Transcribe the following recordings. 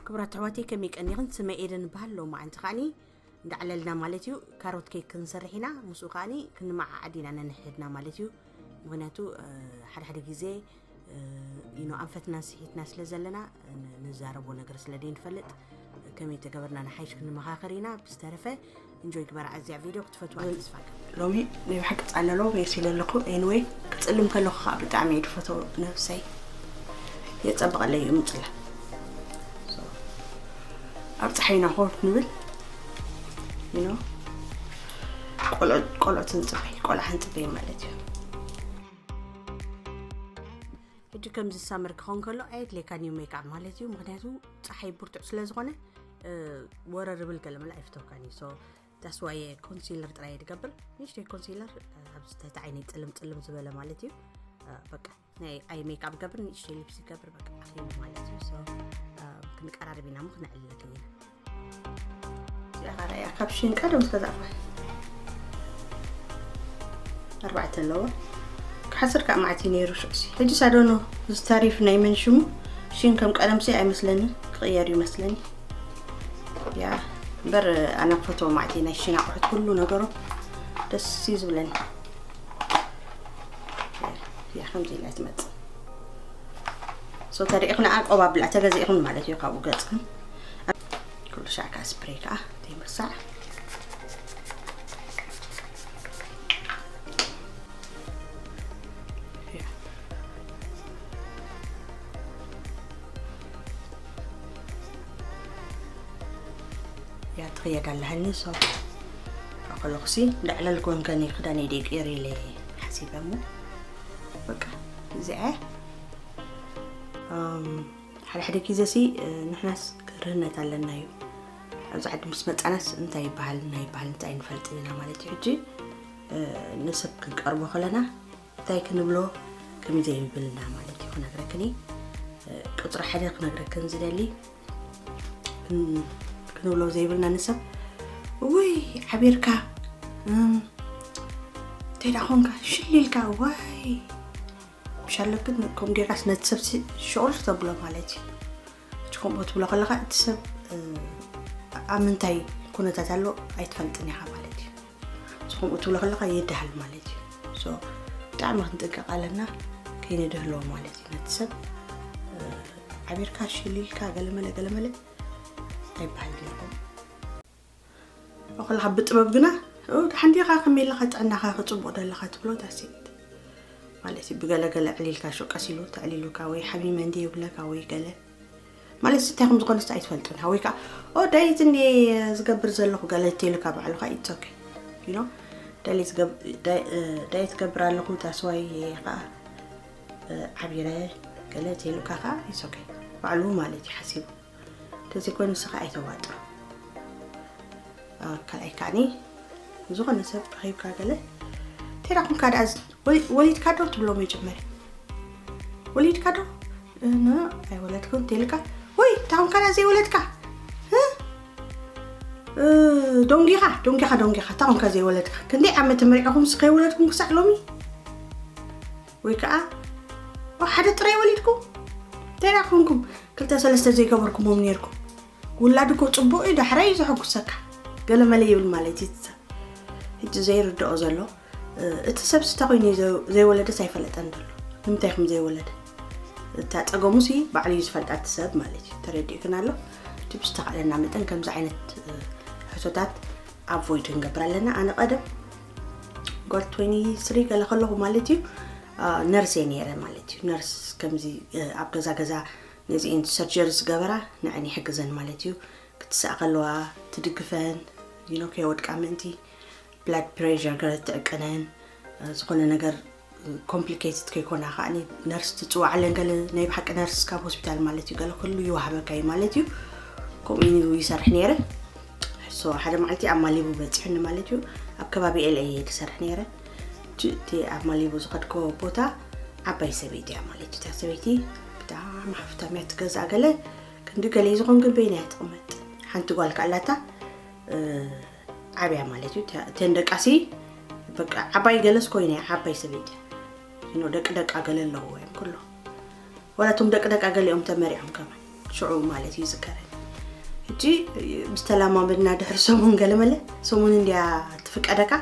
ክቡራት ኣሕዋተይ፣ ከመይ ቀኒኽን? ስመ ኤደን በሃል። ሎማዓንቲ ከዓኒ እንዳዕለልና ማለት እዩ፣ ካሮት ኬክ ክንሰርሕ ኢና። ምስኡ ከዓኒ ክንመዓዓድ ኢና ነንሕድና ማለት እዩ። ምኽንያቱ ሓደ ሓደ ግዜ ኢኖ ኣንፈትና ስሒትና ስለ ዘለና ንዛረቦ ነገር ስለ ደይንፈልጥ፣ ከመይ ተገበርና ንሓይሽ ክንመኻኸር ኢና። ብዝተረፈ እንጆይ ግበራ ኣዚያ ቪድዮ ክትፈትዋ ተስፋ እገብር። ሎሚ ናይ ብሓቂ ጻለሎ መሲለ ኣለኹ። ኤንወይ ክጽልም ከለኹ ከዓ ብጣዕሚ እየ ዝፈትዎ ነብሰይ። የጸብቐለይ እዩ ምጽላም። ኣብ ፀሓይና ኮፍ ንብል ኢኖ ቆልዑት ንፅበይ ቆልዓ ንፅበይ ማለት እዩ። ሕጂ ከምዚ ሳመር ክኸውን ከሎ ኣየድልየካን እዩ ሜክኣፕ ማለት እዩ። ምክንያቱ ፀሓይ ብርቱዕ ስለ ዝኾነ ወረር ብል ገለመለ ኣይፍተውካን እዩ። ሶ ዳስዋየ ኮንሲለር ጥራይ ድገብር። ንእሽተይ ኮንሲለር ኣብዚ ትሕቲ ዓይነይ ፅልም ፅልም ዝበለ ማለት እዩ። በቃ ናይ ኣይ ሜክኣፕ ገብር፣ ንእሽተይ ሊፕስቲክ ገብር፣ በቃ ኣኺሉ ማለት እዩ። ሶ ክንቀራረብ ኢና እሞ ክነዕልለክ ኢና። እዚኣ ኻራ እያ ካብ ሽን ቀደም ዝተዛዕባ ኣርባዕተ ኣለዎ። ክሓስር ከዓ ማዕት እዩ ነይሩ ሽዑሲ። ሕጂ ሳዶኖ ዝታሪፍ ናይ መን ሽሙ ሽን ከም ቀደምሲ ኣይመስለኒ ክቕየር እዩ መስለኒ። ያ እምበር ኣነ ክፈትዎ ማዕት ናይ ሽን ኣቑሑት ኩሉ ነገሩ ደስ እዩ ዝብለኒ። ያ ከምዚ ኢላ ትመጽእ። ሶ ተሪእኽና ኣቆባብላ ተገዚእኽን ማለት እዩ ካብኡ ገጽኽን። ኩሉ ሻዕ ከዓ ስፕሬይ ከዓ ዘይምርሳዕ። ያ ትኽየድ ኣለሃኒ። ሶ ከለኹሲ እንዳዕለልኩ እንከኒ ክዳነይ ደይ ቅየር ኢለ ሓሲበ እሞ በቃ እዚኣ ሓደ ሓደ ግዜ ሲ ንሕናስ ክርህነት ኣለና እዩ። ኣብዚ ዓዲ ምስ መጻናስ እንታይ ይበሃል ናይ ይበሃል እንታይ ንፈልጥ ኢና ማለት እዩ። ሕጂ ንሰብ ክንቀርቦ ከለና እንታይ ክንብሎ ከም ዘይብልና ማለት እዩ ክነግረክኒ። ቁፅሪ ሓደ ክነግረክን ዝደሊ ክንብሎ ዘይብልና ንሰብ ውይ ዓቢርካ እንታይ ደኣ ኾንካ ሽል ኢልካ ዋይ ምሽ ኣለክን ከምኡ ጌርካስ ነቲ ሰብ ሽቕሉስ ተብሎ ማለት እዩ። ከምኡ ትብሎ ከለኻ እቲ ሰብ ኣብ ምንታይ ኩነታት ኣሎ ኣይትፈልጥን ኢኻ ማለት እዩ። ከምኡ ትብሎ ከለኻ ይድሃል ማለት እዩ። ብጣዕሚ ክንጥንቀቕ ኣለና ከይንድህሎ ማለት እዩ። ነቲ ሰብ ዓቢርካ ሽል ኢልካ ገለመለ ገለመለ ኣይበሃል ጌርኩም ከለኻ ብጥበብ ግና ደሓን ዲኻ ከመይ ኣለኻ ጥዕናኻ ክፅቡቕ ደለኻ ትብሎ ዳሴት ማለት እዩ። ብገለገለ ዕሊልካ ሹቅ ቀስ ኢሉ ተዕሊሉካ ወይ ሓሚመ እንዲ ይብለካ ወይ ገለ ማለት እንታይ ከም ዝኾነ ስታ ኣይትፈልጥን ወይ ከዓ ኦ ዳይት እንዲ ዝገብር ዘለኹ ገለ ተይሉካ ባዕሉካ ኢትሶኬ ኢኖ ዳይት ገብር ኣለኹ ታስዋይ ከዓ ዓቢረ ገለ ተይሉካ ከዓ ኢትሶኬ ባዕሉ ማለት እዩ ሓሲቡ ተዘይኮይኑ ንስኻ ኣይተዋጥሮ። ካልኣይ ከዓኒ ዝኾነ ሰብ ረኺብካ ገለ እንታይ ደኣ ኮንካ ደኣ ወሊድካ ዶ ትብሎ መጀመርያ ወሊድካ ዶ ኣይወለድኩን ተልካ ወይ እንታይ ኮንካ ደኣ ዘይወለድካ ደንጊኻ ደንጊኻ ደንጊኻ እንታይ ኮንካ ዘይወለድካ ክንደይ ዓመት ተመሪዕኹምስ ከይወለድኩም ክሳዕ ሎሚ ወይ ከዓ ሓደ ጥራይ ወሊድኩም እንታይ ደኣ ኮንኩም ክልተ ሰለስተ ዘይገበርኩሞም ነይርኩም ውላድ እኮ ፅቡቅ እዩ ዳሕራይ እዩ ዘሐጉሰካ ገለመለ ይብል ማለት እዩ ሰብ ሕጂ ዘይርድኦ ዘሎ እቲ ሰብ ስታ ኮይኑ ዘይወለደስ ኣይፈለጠን ዘሎ ንምንታይ ከም ዘይወለደ እታ ፀገሙ ሲ ባዕሉ እዩ ዝፈልጣ እቲ ሰብ ማለት እዩ ተረዲእክን ኣሎ እቲ ብዝተኻእለና መጠን ከምዚ ዓይነት ሕቶታት ኣቮይድ ክንገብር ኣለና ኣነ ቀደም ጓል ትወኒ ስሪ ገለ ከለኹ ማለት እዩ ነርስ እየ ነይረ ማለት እዩ ነርስ ከምዚ ኣብ ገዛ ገዛ ነዚኤን ሰርጀሪ ዝገበራ ንዐን ይሕግዘን ማለት እዩ ክትስኣ ከለዋ ትድግፈን ዩኖ ከይወድቃ ምእንቲ ብላድ ፕሬር ገለ ትዕቅነን ዝኾነ ነገር ኮምፕሊኬትድ ከይኮና ከዓ ነርስ ትፅዋዕለን ገለ ናይ ብሓቂ ነርስ ካብ ሆስፒታል ማለት እዩ ገለ ኩሉ ይዋሃበካ እዩ ማለት እዩ ከምኡ ይሰርሕ ነይረ ሶ ሓደ መዓልቲ ኣብ ማሊቡ በፂሑኒ ማለት እዩ ኣብ ከባቢ ኤልኤ እየ ዝሰርሕ ነይረ እቲ ኣብ ማሊቡ ዝኸድኮ ቦታ ዓባይ ሰበይቲ እያ ማለት እዩ እታ ሰበይቲ ብጣዕሚ ሃፍታም እያ ትገዝኣ ገለ ክንዲ ገለ ዝኾን ግን በይና እያ ትቕመጥ ሓንቲ ጓል ከኣላታ ዓብያ ማለት እዩ ተን ደቃሲ በቃ ዓባይ ገለስ ኮይነ ዓባይ ሰበይቲ ኖ ደቂ ደቃ ገለ ኣለዎ እዮም ኩሎ ወላቶም ደቂ ደቃ ገሊኦም ተመሪዖም ከማን ሽዑ ማለት እዩ ዝከረን ሕጂ ምስ ተላማመድና ድሕሪ ሰሙን ገለመለ ሰሙን እንድያ ትፍቀደካ።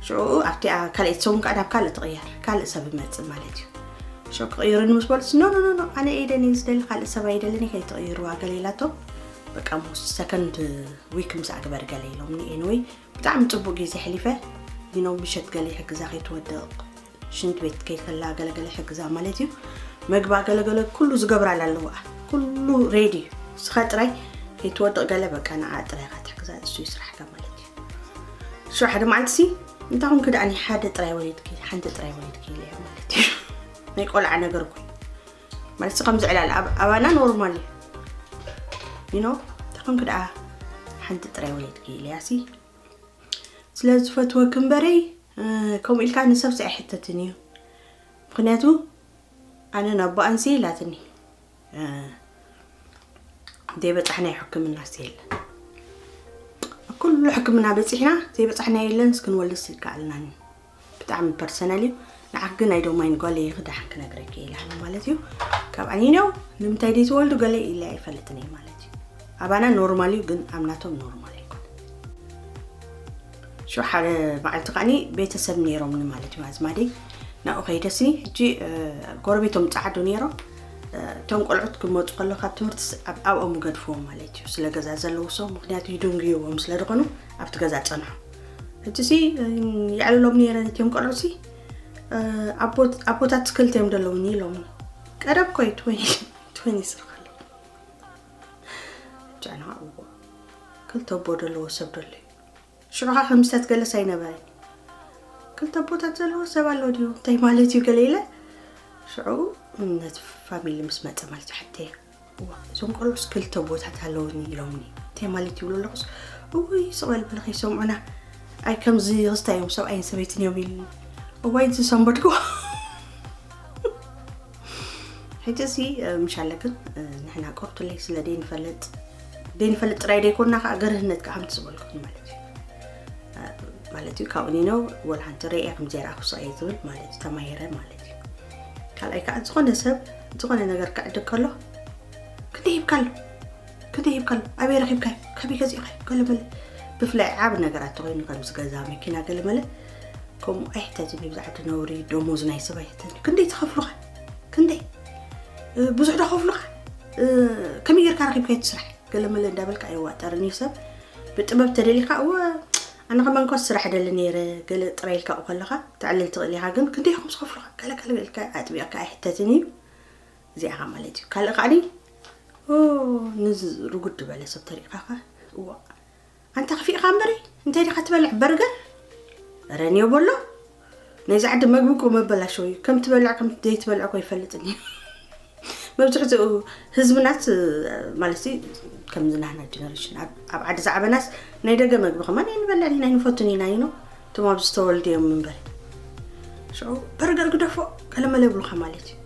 ሽዑ ኣብቲ ካልኣይቲ ሰሙን ከዓ ናብ ካልእ ትቕየር፣ ካልእ ሰብ ይመጽእ ማለት እዩ። ሽዑ ክቕይሩኒ ምስ በሉስ ኖ ኖ ኖ ኖ፣ ኣነ ኤደን እየ ዝደሊ፣ ካልእ ሰብ ኣይደልን፣ ከይትቕይርዋ ገለ ኢላቶም። በቃ ምስ ሰከንድ ዊክ ምስ ኣግበር ገለ ኢሎምኒ። ኤንወይ ብጣዕሚ ጽቡቅ ግዜ ሕሊፈ። ዲኖ ምሸት ገለ ይሕግዛ ከይትወድቕ፣ ሽንት ቤት ከይከላ ገለገለ ይሕግዛ ማለት እዩ። መግባ ገለገለ ኩሉ ዝገብራላ ኣለዋ፣ ኩሉ ሬዲ እዩ። ስኻ ጥራይ ከይትወድቕ ገለ በቃ ንዓ ጥራይ ኢኻ ትሕግዛ፣ እሱ እዩ ስራሕካ ማለት እዩ። ሽዑ ሓደ መዓልቲ ሲ እንታይ ኮንክ ደኣ፣ ሓደ ጥራይ ወሊድኪ፣ ሓንቲ ጥራይ ወሊድኪ ኢለ ማለት እዩ። ናይ ቆልዓ ነገር እኮ ማለት ሲ ከምዚ ዕላል ኣብ ኣባና ኖርማል እዩ። ዩ ኖ እንታይ ኮንክ ደኣ ሓንቲ ጥራይ ወሊድኪ ኢለያ ሲ ስለ ዝፈትወክ እምበረይ ከምኡ ኢልካ ንሰብሲ ኣይሕተትን እዩ። ምክንያቱ ኣነ ናብ ኣንሲ ኢላትኒ ዘይበፃሕናዮ ሕክምና ሲ የለን። ኩሉ ሕክምና በፂሕና ዘይበፃሕናዮ የለን፣ እስክንወልድ ሲ ይከኣልናኒ። ብጣዕሚ ፐርሰናል እዩ። ንዓክ ግን ኣይዶማይን ጓለይ ክዳሓን ክነግረኪ ኢላ ማለት እዩ። ካብ ኣኒነው ንምንታይ ደይ ትወልዱ ገለ ኢለ ኣይፈልጥን እየ ማለት እዩ። ኣባና ኖርማል እዩ፣ ግን ኣብ ናቶም ኖርማል ኣይኮን። ሽዑ ሓደ መዓልቲ ከዓኒ ቤተሰብ ነይሮምኒ ማለት እዩ፣ ኣዝማደይ ናብኡ ከይደስኒ። ሕጂ ጎረቤቶም ፃዓዱ ነይሮም። እቶም ቆልዑት ክመፁ ከሎ ካብ ትምህርቲ ኣብኦም ገድፍዎም ማለት እዩ፣ ስለ ገዛ ዘለዉ ሰው፣ ምክንያቱ ይድንግይዎም ስለ ዝኾኑ ኣብቲ ገዛ ፀንሑ። ሕጂ ሲ ይዕልሎም ነይረ ነቲኦም ቆልዑ ሲ ኣቦታት ክልተ እዮም ዘለውኒ ኢሎምኒ። ቀደም ኮይ ትወኒ ስርካ ኣለኹ ጃና እዎ ክልተ ኣቦ ዘለዎ ሰብ ደሎ እዩ። ሽዑኻ ከምዝታት ገለስ ኣይነበረን። ክልተ ኣቦታት ዘለዎ ሰብ ኣሎ ድዩ እንታይ ማለት እዩ ገለ ኢለ። ሽዑ ነቲ ፋሚሊ ምስ መፀ ማለት ሓተየ። እዋ እዞም ቆልዑስ ክልተ ኣቦታት ኣለውኒ ኢሎምኒ እንታይ ማለት ይብሉ ኣለኹስ እውይ ስቕ በል በለ ከይሰምዑና። ኣይ ከምዚ ክስታይ እዮም ሰብኣይን ሰበይትን እዮም ኢሉ። እዋይ ዝሰንበድኩ። ሕጂ ሲ ምሻለ ግን ንሕና ቆርቱለይ ስለ ደይንፈልጥ ደይንፈልጥ ጥራይ ደይኮንና ከዓ ገርህነት ከዓ ከምቲ ዝበልኩን ማለት እዩ። ማለት እዩ ካብኡ ኒኖ ወላ ሓንቲ ርእየ ከም ዘይረኣኹ ስቕ እየ ዝብል ማለት እዩ ተማሂረ ማለት እዩ። ካልኣይ ከዓ ዝኾነ ሰብ ዝኾነ ነገር ክዕድግ ከሎ ክንደይ ሂብካ ኣሎ ክንደይ ሂብካ ኣሎ ኣበይ ረኺብካዮ ካበይ ገዚእኻዮ ገለመለ። ብፍላይ ዓብ ነገራት ተኮይኑ ከምዚ ገዛ መኪና ገለመለ ከምኡ ኣይሕተትን እዩ ብዛዕባ ነውሪ ደሞዝ ናይ ሰብ ኣይሕተትን እዩ ክንደይ ትኸፍሉኻ ክንደይ ብዙሕ ዶ ከፍሉኻ ከመይ ጌርካ ረኺብካዮ እቲ ስራሕ ገለመለ እንዳበልካ ኣይዋጠርን እዩ ሰብ ብጥበብ ተደሊኻ እወ ኣነ ከማን ኮስ ስራሕ ደሊ ነይረ ገለ ጥራይ ኢልካ ከለኻ ተዕልል ትኽእል ኢኻ ግን ክንደይ ኢኹም ዝኸፍሉኻ ገለ ገለ ኢልካ ኣጥቢቕካ ኣይሕተትን እዩ እዚኣ ኢኻ ማለት እዩ ካልእ ከዓኒ ንዚ ርጉድ ዝበለ ሰብ ተሪእኻኻ እዋ ኣንታ ክፊእኻ እምበሪ እንታይ ዲኻ ትበልዕ በርገር ረንዮ በሎ ናይዚ ዓዲ መግቢ እኮ መበላሸው እዩ ከም ትበልዕ ከም ዘይትበልዕ እኮ ይፈልጥን እዩ መብዝሕትኡ ህዝብናት ማለት ከምዚ ናህና ጀነሬሽን ኣብ ዓዲ ዝዓበናስ ናይ ደገ መግቢ ከማን ኣይንበልዕን ኢና ኣይንፈቱን ኢና ይኖ እቶም ኣብዚ ዝተወልዱ እዮም እምበር ሽዑ በርገር ግደፎ ገለመለ ይብሉኻ ማለት እዩ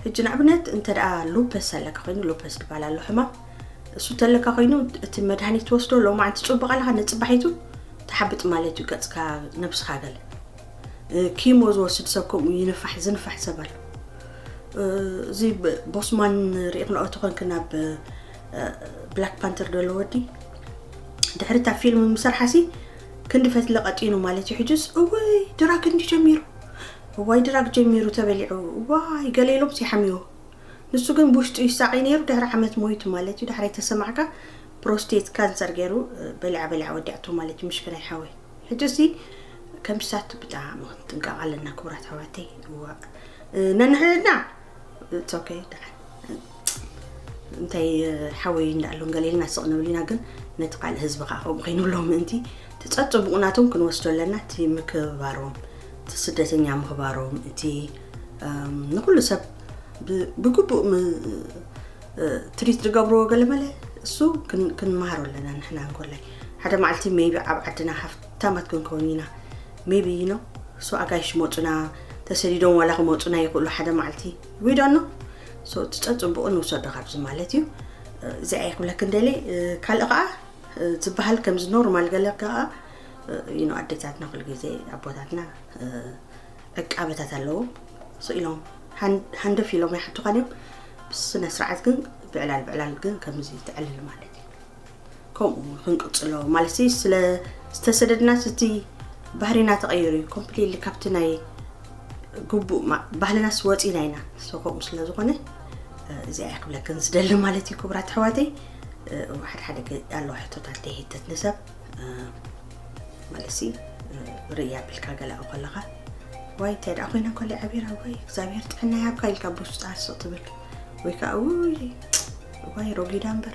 ሕጂ ንኣብነት እንተ ደኣ ሉፐስ ኣለካ ኮይኑ ሉፐስ ዝበሃል ኣሎ ሕማም እሱ ተለካ ኮይኑ እቲ መድሃኒት ትወስዶ ሎማዓንቲ ፅቡቕ ኣለካ ንፅባሒቱ ትሓብጥ ማለት እዩ ገፅካ ነብስኻ ገለ ኪሞ ዝወስድ ሰብ ከምኡ ይንፋሕ ዝንፋሕ ሰብ ኣሎ እዚ ቦስማን ሪኢኽንኦ ተኾንክ ናብ ብላክ ፓንተር ደሎ ወዲ ድሕሪ እታ ፊልም ምሰርሓሲ ክንዲ ፈትለ ቀጢኑ ማለት እዩ ሕጅስ እወይ ድራግ እንዲ ጀሚሩ እዋይ ድራግ ጀሚሩ ተበሊዑ እዋይ ገለ ኢሎም ሲሓምዎ ንሱ ግን ብውሽጡ ይሳቐይ ነይሩ ድሕሪ ዓመት ሞይቱ ማለት እዩ ዳሕራይ ተሰማዕካ ፕሮስቴት ካንሰር ገይሩ በሊዓ በሊዓ ወዲኣቶ ማለት እዩ ምሽክናይ ሓወይ ሕጂ ሲ ከምሳት ብጣዕሚ ክንጥንቀቕ ኣለና ክቡራት ኣሕዋተይ እዋ ነንሕድና ኦኬ እንታይ ሓወይ እንዳኣሎም ገለ ኢልና ስቕ ንብል ኢና ግን ነቲ ካልእ ህዝቢ ከዓ ከምኡ ከይንብሎ ምእንቲ እቲ ጸጽቡቑ ናቶም ክንወስዶ ኣለና እቲ ምክብባሮም እቲ ስደተኛ ምኽባሮም እቲ ንኩሉ ሰብ ብግቡእ ትሪት ዝገብርዎ ገለመለ እሱ ክንመሃሮ ኣለና ንሕና እንኮላይ ሓደ መዓልቲ ሜቢ ኣብ ዓድና ሃፍታማት ክንከውን ኢና ሜቢ ዩ ኖ እሱ ኣጋይሽ መፁና ተሰዲዶም ዋላ ክመፁና ይኽእሉ ሓደ መዓልቲ ዊዶኖ ትፀፅቡቑ ንውሰዶ ካብዚ ማለት እዩ እዚኣ ይክብለክ እንደሊ ካልእ ከዓ ዝበሃል ከምዚ ኖርማል ገለ ከዓ ዩ ኖ ኣዴታትና ኩሉ ግዜ ኣቦታትና ዕቃበታት ኣለዎም ስኢሎም ሃንደፍ ኢሎም ኣይሓቱኻን እዮም ብስነ ስርዓት ግን ብዕላል ብዕላል ግን ከምዚ ትዕልል ማለት እዩ ከምኡ ክንቅጽሎ ማለት ሲ ስለ ዝተሰደድናስ እቲ ባህሪና ተቐይሩ እዩ ኮምፕሊትሊ ካብቲ ናይ ግቡእ ማ- ባህልናስ ወፂና ኢና። So ከምኡ ስለ ዝኾነ እዚኣ እየ ክብለክን ዝደሊ ማለት እዩ። ክቡራት ኣሕዋተይ፣ ሓደ ሓደ ኣለዋ ሕቶታት ዘይህተት ንሰብ ማለት ሲ ርእያ ቢልካ ገለ ከለኻ ዋይ እንታይ ደኣ ኮይና ኮለ ዓቢራ ወይ እግዚኣብሔር ጥዕና ያብካ ኢልካ ብውሽጣ ስቕ ትብል ወይ ከዓ ውይ ዋይ ሮጊዳ እምበር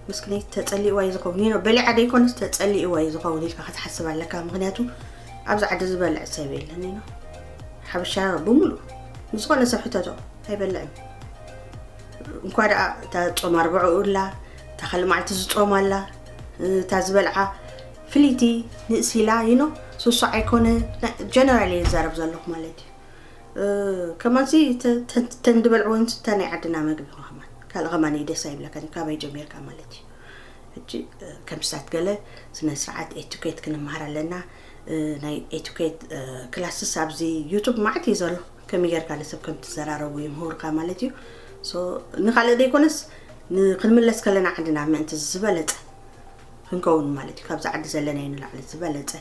ምስክነይ ተጸሊእዋ እዩ ዝኸውን። ይኖ በሊዓ ደይኮነስ ተጸሊእዋ እዩ ዝኸውን ኢልካ ክትሓስብ ኣለካ። ምክንያቱ ኣብዚ ዓዲ ዝበልዕ ሰብ የለን። ይኖ ሓበሻ ብምሉ ንዝኾነ ሰብ ሕተቶ ኣይበልዕን። እንኳ ደኣ እታ ጾም ኣርብዕኡ እላ እታ ካልእ መዓልቲ ዝጾም ኣላ እታ ዝበልዓ ፍልይቲ ንእሲላ ይኖ ሱሱ ኣይኮነ ጀነራል እየ ዝዛረብ ዘለኹ ማለት እዩ። ከማንሲ ተን ዝበልዕወን ስተ ናይ ዓድና መግቢ ከማን ካልእ ከማን ደስ ኣይብለካን ካባይ ጀሚርካ ማለት እዩ። ሕጂ ከም ስታት ገለ ስነ ስርዓት ኤቲኬት ክንመሃር ኣለና። ናይ ኤቲኬት ክላስስ ኣብዚ ዩቱብ ማዕት እዩ ዘሎ። ከመይ ጌርካ ንሰብ ከም ትዘራረቡ ይምህሩካ ማለት እዩ። ንካልእ ዘይኮነስ ንክንምለስ ከለና ዓድና ምእንቲ ዝበለፀ ክንከውን ማለት እዩ። ካብዚ ዓዲ ዘለናዮ ንላዕሊ ዝበለፀ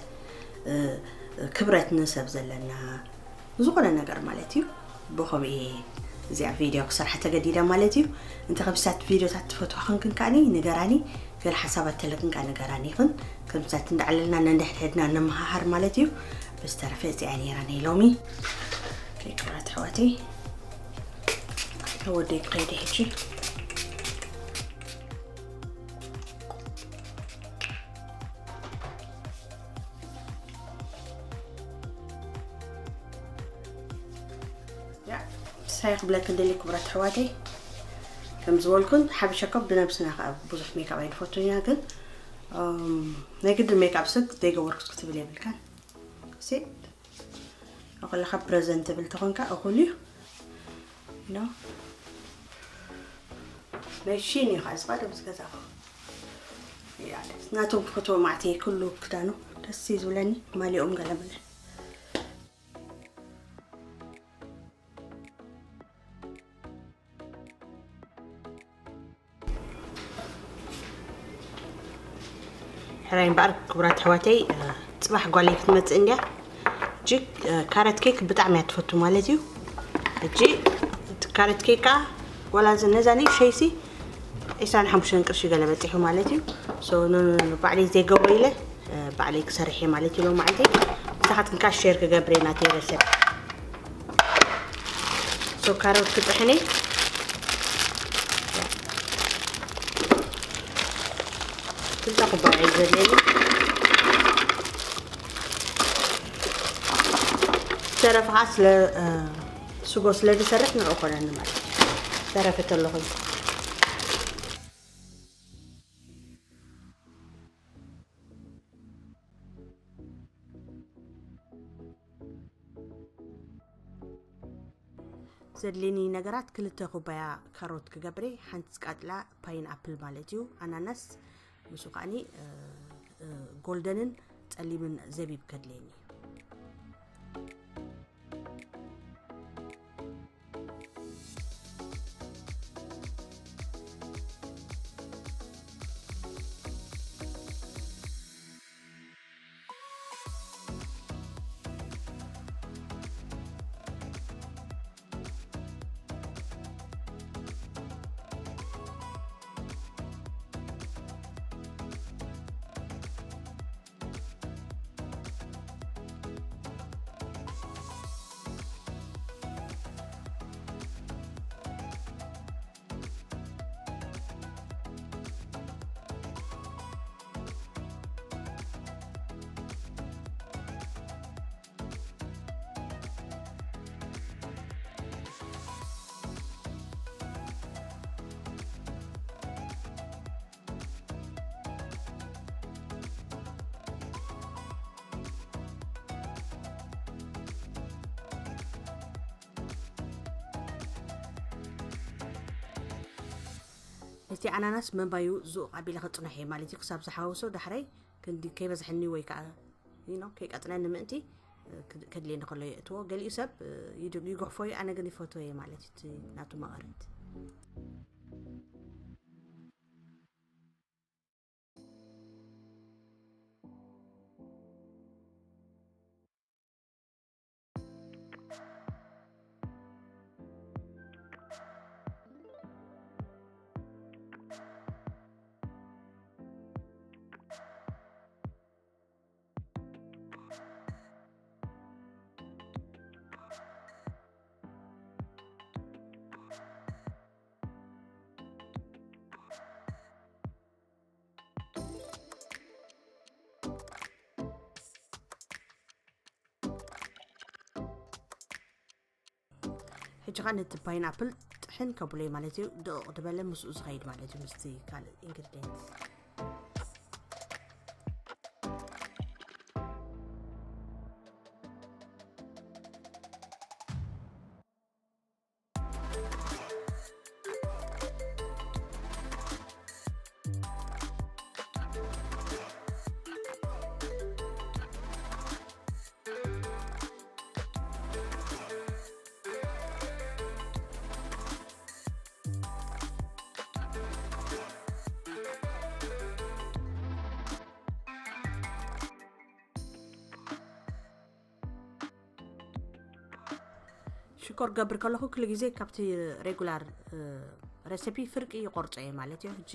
ክብረት ንሰብ ዘለና ዝኾነ ነገር ማለት እዩ። ብኸምኡ እየ እዚኣ ቪድዮ ክሰርሓ ተገዲደ ማለት እዩ። እንተ ከምስታት ቪድዮታት ትፈትዋ ክንክን ከዓኒ ንገራኒ፣ ገለ ሓሳባት ተለክን ከዓ ንገራኒ ይኽን ከምስታት እንዳዕለልና ነንድሕድሕድና ነመሃሃር ማለት እዩ። ብዝተረፈ እዚኣ ነይራ ናይ ሎሚ ክብራት ኣሕዋተይ። ወደይ ክኸይደ ሕጂ ሳይ ክብለክ እንደሊ ክብራት ኣሕዋተይ ከም ዝበልኩን ሓበሻ ኮ ብነብስና ከዓ ብዙሕ ሜካፕ ኣይንፈቱን ኢና ግን ናይ ግድን ሜካፕ ስግ ዘይገበርኩስ ክትብል የብልካን ሲ ከለካ ፕረዘንትብል ተኾንካ እኹል እዩ ኖ ናይ ሺን እዩ ከዓ ዝባደ ምስ ገዛኹ ናቶም ክፈትዎ ማዕተይ ኩሉ ክዳኑ ደስ እዩ ዝብለኒ ማሊኦም ገለመለ ሕራይ እምበኣር ክቡራት ኣሕዋተይ ጽባሕ ጓለይ ክትመጽእ እንድያ። እጂ ካረት ኬክ ብጣዕሚ እያ ትፈቱ ማለት እዩ። እጂ እቲ ካረት ኬክ ከዓ ዋላ እዚ ነዛ ንእሸይሲ ዒስራን ሓሙሽተን ቅርሺ ገለ በፂሑ ማለት እዩ። So ባዕለይ ዘይገብሮ ኢለ ባዕለይ ክሰርሕ እየ ማለት እዩ ሎማዓንቲ። ንሳኻትክን ከዓ ሼር ክገብር እየ ናተይ ረሰብ። So ካሮት ክጥሕን እየ። ክልተ ኩባያ እዩ ዘድልየኒ። ተረፈ ከዓ ስለ ስጎ ስለ ዝሰርሕ ንዕኡ ኮነኒ ማለት እዩ። ተረፈ ተለኹ ዘድልየኒ ነገራት ክልተ ኩባያ ካሮት ክገብሬ ሓንቲ ዝቃጥላ ፓይን ኣፕል ማለት እዩ ኣናናስ ምስ ከዓኒ ጎልደንን ፀሊምን ዘቢብ ከድልየኒ እቲ ኣናናስ መባዩ ዙቕ ኣቢለ ክጽንሖ እየ ማለት እዩ ክሳብ ዝሓወሶ ዳሕራይ ክንዲ ከይበዝሐኒ ወይ ከዓ you know ከይቀጥነኒ ምእንቲ ከድልየኒ ከሎ የእትዎ ገሊኡ ሰብ ይጉሕፎ እዩ ኣነ ግን ይፈትዎ እየ ማለት እዩ ናቱ መቐረት ሕጂ ኸዓ ነቲ ፓይናፕል ጥሕን ከብሎይ ማለት እዩ። ድቕቕ ዝበለ ምስኡ ዝኸይድ ማለት እዩ፣ ምስቲ ካልእ ኢንግሪዲየንት። ሽኮር ገብር ከለኹ ኩሉ ግዜ ካብቲ ሬጉላር ረሲፒ ፍርቂ ይቆርጾ እየ ማለት እዩ። ሕጂ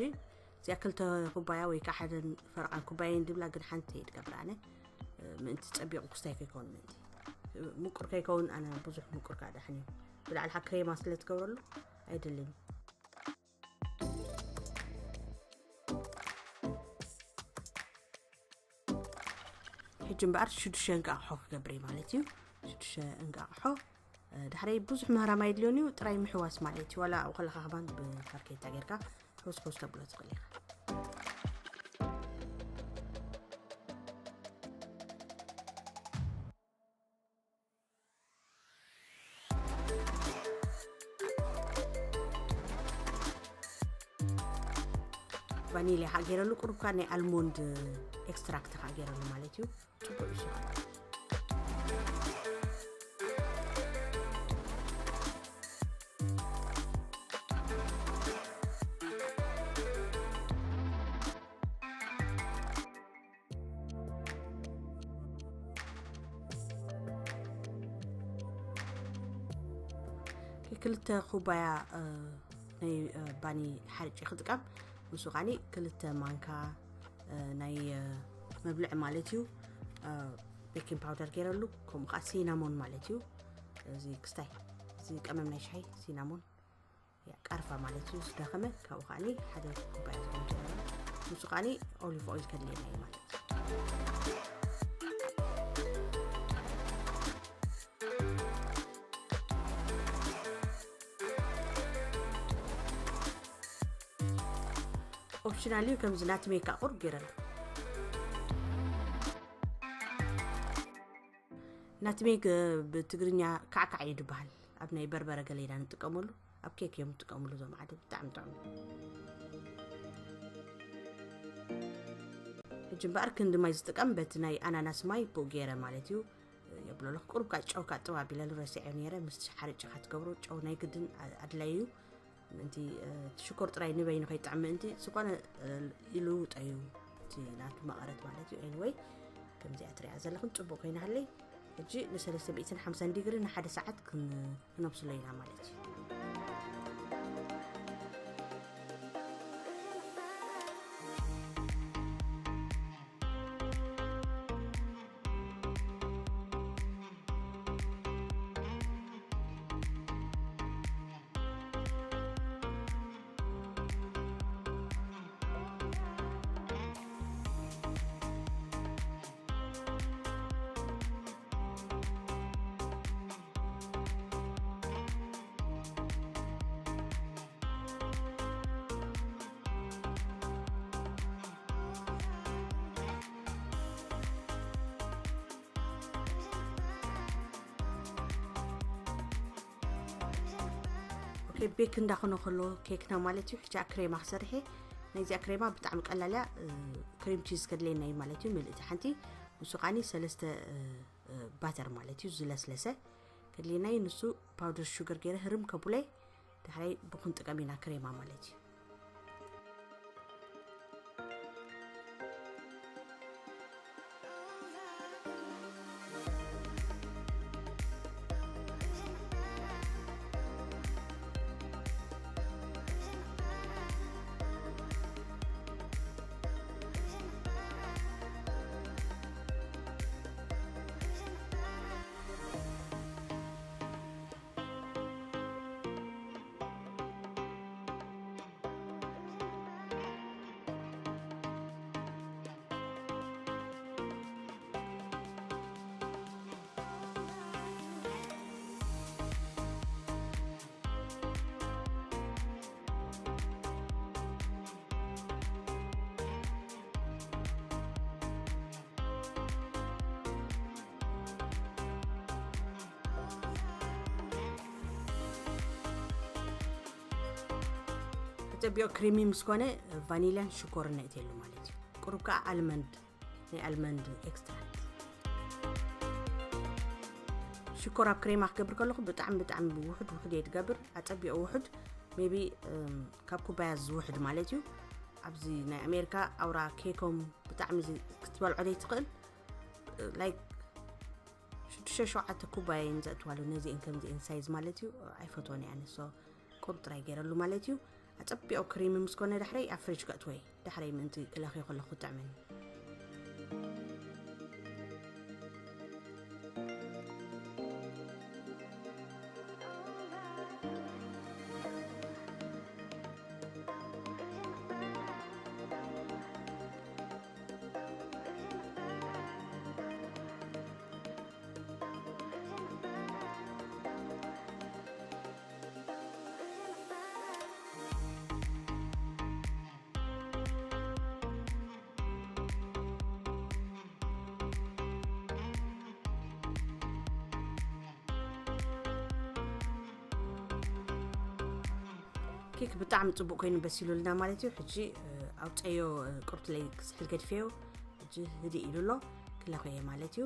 እዚኣ ክልተ ኩባያ ወይ ከዓ ሓደን ፈረቓን ኩባያ እንድብላ፣ ግን ሓንቲ እየ ዝገብር ኣነ፣ ምእንቲ ጸቢቑ ክስታይ ከይከውን ምእንቲ። ምቁር ከይከውን ኣነ ብዙሕ ምቁር ከዓ ዳሕን እዩ። ብላዕሊ ሓ ክሬማ ስለ ትገብረሉ ኣይደልን። ሕጂ እምበኣር ሽዱሽተ እንቃቕሖ ክገብር እየ ማለት እዩ። ሽዱሽተ እንቃቕሖ፣ እ፣ ዳሕረይ ብዙሕ ምህራም ኣይድልዮን እዩ፣ ጥራይ ምሕዋስ ማለት እዩ። ዋላ ኣብኡ ከለኻ ከማን ብፋርኬታ ጌርካ ሕውስ ሕውስ ተብሎ ትኽእል ኢኻ። ቫኒልያ ከዓ ገይረሉ፣ ቁሩብ ከዓ ናይ ኣልሞንድ ኤክስትራክት ከዓ ገይረሉ ማለት እዩ። ጽቡቅ እዩ ስራሕ። ክልተ ኩባያ፣ እ፣ ናይ፣ እ፣ ባኒ ሓርጭ ክጥቀም፣ ንሱ ኻኒ ክልተ ማንካ፣ እ፣ ናይ፣ እ፣ መብልዒ ማለት እዩ። እ፣ ቤኪንግ ፓውደር ገይረሉ፣ ከምኡ ከዓ ሲናሞን ማለት እዩ። እዚ ክስታይ፣ እዚ ቀመም ናይ ሻሂ ሲናሞን፣ ያ፣ ቃርፋ ማለት እዩ። ዝደኸመ ካብኡ ኻኒ ሓደ ኩባያ ዝኾን ገይረሉ፣ ንሱ ኻኒ ኦሊቭ ኦይል ከድልየና እዩ ማለት እዩ። ኦፕሽናል እዩ። ከምዚ ናቲ ሜካ ቁር ገይረሉ። ናቲ ሜክ ብትግርኛ ካዕካዕ እዩ ዝበሃል። ኣብ ናይ በርበረ ገለ ኢና ንጥቀመሉ፣ ኣብ ኬክ እዮም ዝጥቀምሉ እዞም ዓዲ። ብጣዕሚ ጥዑም እዩ። ሕጂ እምበኣር ክንዲ ማይ ዝጥቀም በቲ ናይ ኣናናስ ማይ ብኡ ገይረ ማለት እዩ። የብሎ ኣለኹ። ቁሩብ ካ ጨው ካ ጥብ ኣቢለሉ ረሲዐ ነይረ። ምስ ሓርጭ ካ ትገብሮ ጨው ናይ ግድን ኣ-፣ ኣድላዪ እዩ። ምእንቲ፣ እ፣ እቲ ሽኮር ጥራይ ንበይኑ ከይጥዕም ምእንቲ ዝኾነ፣ እ፣ ይልውጦ እዩ እቲ ናቱ መቐረት ማለት እዩ። ኤኒወይ፣ ከምዚኣ ትሪኣ ዘለኹም ጽቡቕ ኮይና ሃለይ። ሕጂ ንሰለስተ ሚእትን ሓምሳን ዲግሪ ንሓደ ሰዓት ክን-፣ ክነብስሎ ኢና ማለት እዩ። ኦኬ፣ ቤክ እንዳኾነ ከሎ ኬክና ማለት እዩ። ሕጂ ክሬማ ክሰርሕ እየ። ናይዚኣ ክሬማ ብጣዕሚ ቀላል እያ። እ፣ ክሬም ቺዝ ከድልየና እዩ ማለት እዩ። ምልእቲ ሓንቲ፣ ንሱ ኻኒ ሰለስተ፣ እ፣ እ፣ ባተር ማለት እዩ፣ ዝለስለሰ ከድልየና እዩ። ንሱ ፓውደር ሹገር ገይረ ህርም ከብሎይ፣ ዳሕራይ ብኹን ጥቀም ኢና ክሬማ ማለት እዩ። ተቢኦ ክሪሚ ምስ ኮነ ቫኒላን ሽኮርን ነእትየሉ ማለት እዩ። ቁሩብ ከዓ ኣልመንድ፣ ናይ ኣልመንድ ኤክስትራክት። ሽኮር ኣብ ክሬማ ክገብር ከለኹ ብጣዕሚ ብጣዕሚ ውሑድ ውሑድ እየ ዝገብር። ኣጸቢኦ ውሑድ፣ ሜቢ ካብ ኩባያ ዝውሕድ ማለት እዩ። ኣብዚ ናይ ኣሜሪካ ኣውራ ኬኮም ብጣዕሚ ዚ- ክትበልዖ ዘይትኽእል፣ ላይክ ሽዱሽተ ሸውዓተ ኩባያ እየን ዘእትዋሉ። ነዚአን ከምዚአን ሳይዝ ማለት እዩ። ኣይፈትወን እየ ኣነ። ሶ ቁሩብ ጥራይ ገይረሉ ማለት እዩ። ኣጸቢኦ ክሪሚ ምስ ኮነ ዳሕረይ ኣብ ፍሪጅ ከእትወይ። ዳሕረይ ምእንቲ ክለኽዮ ከለኹ ክጥዕመኒ። ኬክ ብጣዕሚ ጽቡቕ ኮይኑ በሲሉልና ማለት እዩ። ሕጂ፣ እ፣ ኣውጸዮ፣ እ፣ ቁርትለይ ክስሕል ገድፈዮ። ሕጂ ህድእ ኢሉ ኣሎ፣ ክለኽዮ ማለት እዩ።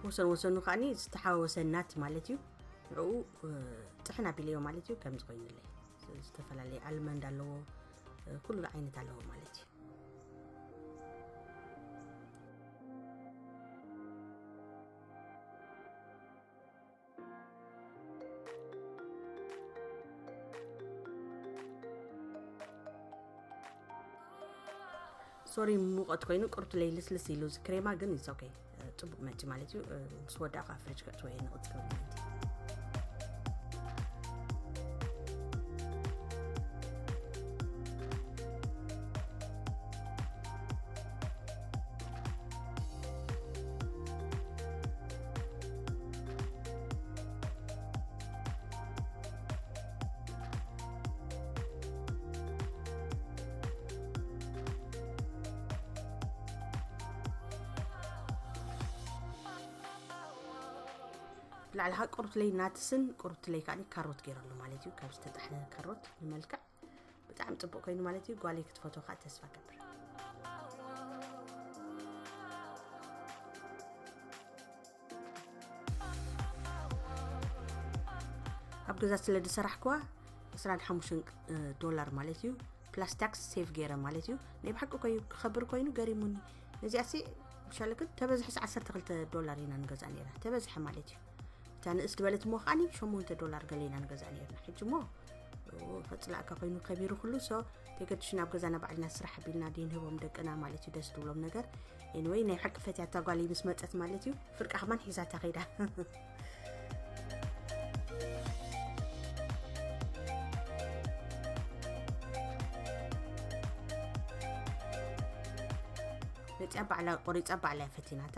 ወሰን ወሰኑ ከዓኒ ዝተሓወሰ ናት ማለት እዩ። ንዕኡ፣ እ፣ ጥሕን ኣቢለዮ ማለት እዩ። ከምዚ ኮይኑለይ። ዝተፈላለየ ኣልመንድ ኣለዎ፣ እ፣ ኩሉ ዓይነት ኣለዎ ማለት እዩ። ሶሪ፣ ሙቐት ኮይኑ ቁርትለይ ልስልስ ኢሉ፣ እዚ ክሬማ ግን ኢትስ ኦኬ፣ ጽቡቕ መጺ ማለት እዩ። ምስ ወዳእካ ፍሪጅ ከእትዎ እየ ንቕጽል ማለት እዩ። ብላዕሊ ከዓ ቁርትለይ ናትስን ቁርትለይ ከዓ ካሮት ገይረሉ ማለት እዩ። ካብ ዝተጣሕነ ካሮት ንመልክዕ ብጣዕሚ ጽቡቕ ኮይኑ ማለት እዩ። ጓለይ ክትፈትዎ ከዓ ተስፋ ገብር። ኣብ ገዛ ስለ ዝሰራሕክዋ ዕስራን ሓሙሽተን ዶላር ማለት እዩ። ፕላስ ታክስ ሴቭ ገይረ ማለት እዩ። ናይ ብሓቂ ኮዩ ክኸብር ኮይኑ ገሪሙኒ። ነዚኣሲ ብሻለክን ተበዝሐስ ዓሰርተ ክልተ ዶላር ኢና ንገዛ ነይራ። ተበዝሐ ማለት እዩ። እታ ንእስ ዝበለት እሞ ከዓኒ ሸሞንተ ዶላር ገለ ኢና ንገዛ ነይርና። ሕጂ እሞ ከጽላእካ ኮይኑ ከቢሩ ኩሉ። ሶ ተገድሽ ናብ ገዛና ባዕልና ስራሕ ኣቢልና ደይ ንህቦም ደቅና ማለት እዩ። ደስ ዝብሎም ነገር Anyway፣ ናይ ሓቂ ፈትያታ ጓል ምስ መጸት ማለት እዩ። ፍርቃ ከማን ሒዛታ ከይዳ። መጽያ ባዕላ ቆሪጻ፣ ባዕላ ፈቲናታ።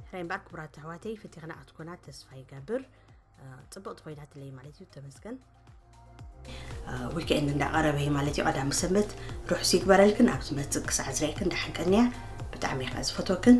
ሕራይ እምበኣር ክቡራት ኣሕዋተይ፣ ፈቲኽና ክትኮና ተስፋ ይገብር። እ፣ ጽብቕቲ ኮይናትለይ ማለት እዩ። ተመስገን። እ፣ ዊክኤንድ እንዳቐረበ እዩ ማለት እዩ። ቀዳሚ ሰንበት ርሑስ ይግበረልክን። ኣብ ዝመጽእ ክሳዕ ዝርእየክን ደሓን ቀንያ። ብጣዕሚ እየ ከኣ ዝፈትወክን።